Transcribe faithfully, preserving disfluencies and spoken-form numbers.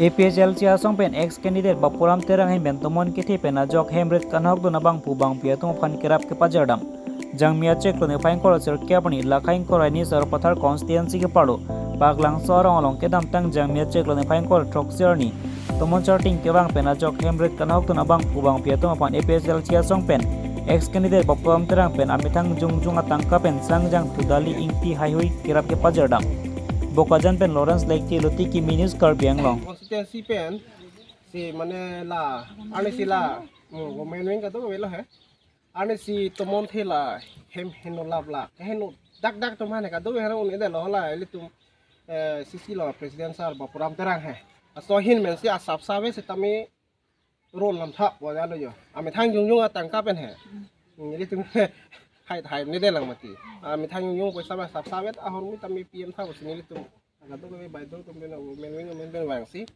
APHLC asong pen ex candidate Bapuram Terang ahin pen tomon kethe pen ajok hem rit kanhokdun abangphu bangpi atum aphan kerap kepajardam. Jangmi achiklo niphai ingkoi ra sirkep arni Lakha ingkoi ra hini Sarupathar constituency keparlo Paklangso arong along kedamtang Jangmi achiklo niphai ingkoi ra throksi arni tomon charting kevang pen ajok hem rit kanhokdun abangphu bangpi atum aphan APHLC asong pen ex candidate Bapuram Terang pen amethang jongjong atangka pen Sangjang Thudali Ingti haihui kerap kepajardam. Bokajan pen Lawrence Lekti, Lotiki Mini News, Karbi Anglong. Constituency pen si mane la, arnisi la, hmm, government wing kadokave lo he. Arnisi tomon the la hem heno lap la, heno dak dak atum aphan kadokave un-edetlo, hala ilitum, eh, CC lo president sir Bapuram Terang he. Laso ahin pensi asapsa ave sitame ron lamtha wajalo jo. Amethang jongjong atangka pen he. Hmm, ilitum hai hai ne-edetlang mati. Amethang jongjong poisa ave, asapsa ave ahormu tame PM tha pusi nelitum kadokave baideo atum pen government wing, government pen vangsi